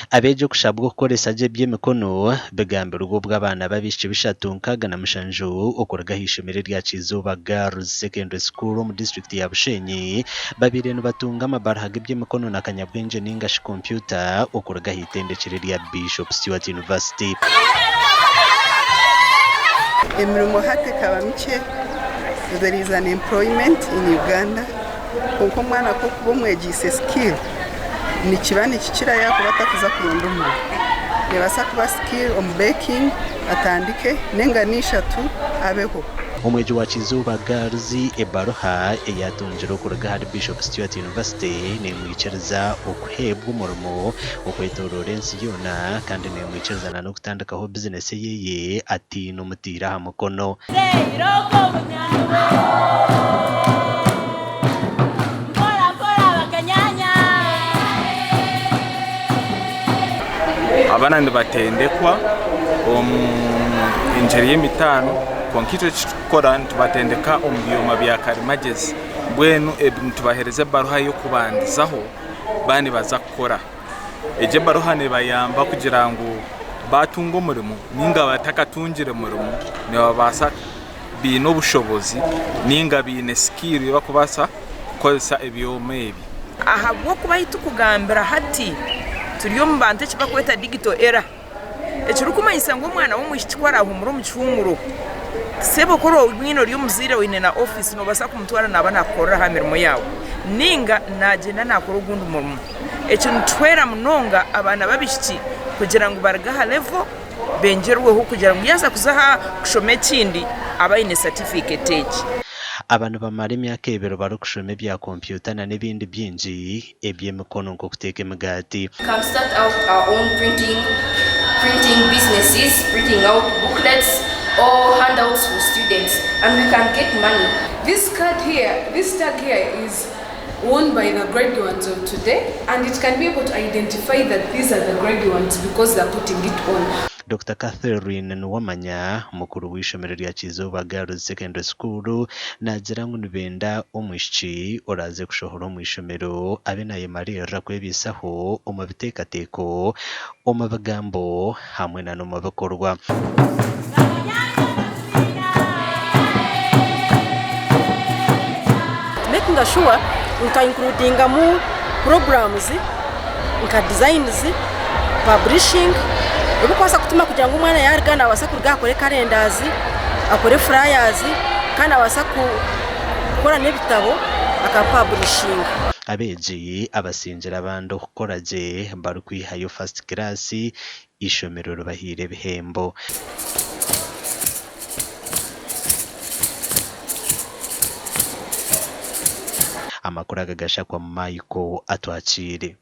Abeegi okushabwa okukoresa gye eby'emikono bigambirwe obwo abaana b'abaishiki 367 okuruga ah'eishomero erya Kyizooba Girls Secondary School omu disiturikiti ya Bushenyi babaire nibatunga amabaruha g'eby'emikono na kanyabwengye ninga shi kompyuta okuruga ah'eitendekyero erya Bishop Stuart University. Emirimo hati ekaba mikye, there is unemployment in Uganda, kwonka omwana ku orikuba omwegyeise skill, nikiba nikikira yaakuba atakuza kuronda omurimo. Neebaasa kuba skill omu baking atandike n'engano ishatu abeho. Omwegi wa Kizooba Girls ebaruha ei atungire okuruga ahari Bishop Stuart University nemwikiriza okuheebwa omurimo okwetoroora ensi yoona kandi nemwikiriza na n'okutandikaho bizinesi eyeye ataine omutaire aha mukono. Abaana nibatendekwa omu ngyeri y'emitaano kwonka itwe eki turikukora nitubatendeka omu byoma bya karimagyezi mbwenu nitubaheereza ebaruha y'okubandizaho baaba nibaza kukora. Egi ebaruha nebayamba kugira ngu batunga omurimo ninga batakatungire murimo nibabaasa baine obushobozi ninga baine sikiiru ei barikubaasa kukozesa ebyoma ebi. Ahabw'okuba ahu turikugambira hati turi omu bantu eki barikweta digital era. Ekirikumanyisa ngu omwana w'omwishiki ku araahuumure omu kihuumuro, sebo ku oraabe ori omuzaire oine na ofiisi noobaasa kumutwara naaba naakukorera aha mirimo yaawe nainga naagyenda naakora ogundi murimo. Eki nikihwera munonga abaana b'abaishiki kugira ngu baruge aha levo bengyerweho kugira ngu yaaza kuza aha kushoma ekindi abe aine satifiiketi egi. Aba nibamara emyaka ebiri barikushoma ebya kompyuta n'ebindi bingi eby'emikono nk'okuteeka emigaati. We can start out our own printing printing businesses, printing out booklets or handouts for students and we can get money. This card here, this tag here is worn by the graduands of today and it can be able to identify that these are the graduands because they are putting it on. Dokita Catherine Nuwamanya, mukuru w'eishomero rya Kyizooba Girls Secondary School naagira ngu nibenda omwishiki oraaze kushohora omu ishomero abe naayemariirira kwebaisaho omu biteekateeko, omu bigambo hamwe na n'omu bikorwa. Makinga sure ngu twa includingamu programs nka designs, publishing ebirikubaasa kutuma kugira ngu omwana yaaruga naabaasa kuruga akore calendars, akore flyers kandi naabaasa kukora n'ebitabo akabipaburishinga. Abeegi abasingire abandi okukora gye barikwihayo first class Eishomero ribahaire ebihembo. Amakuru aga gashakwa Michael Atwakiire.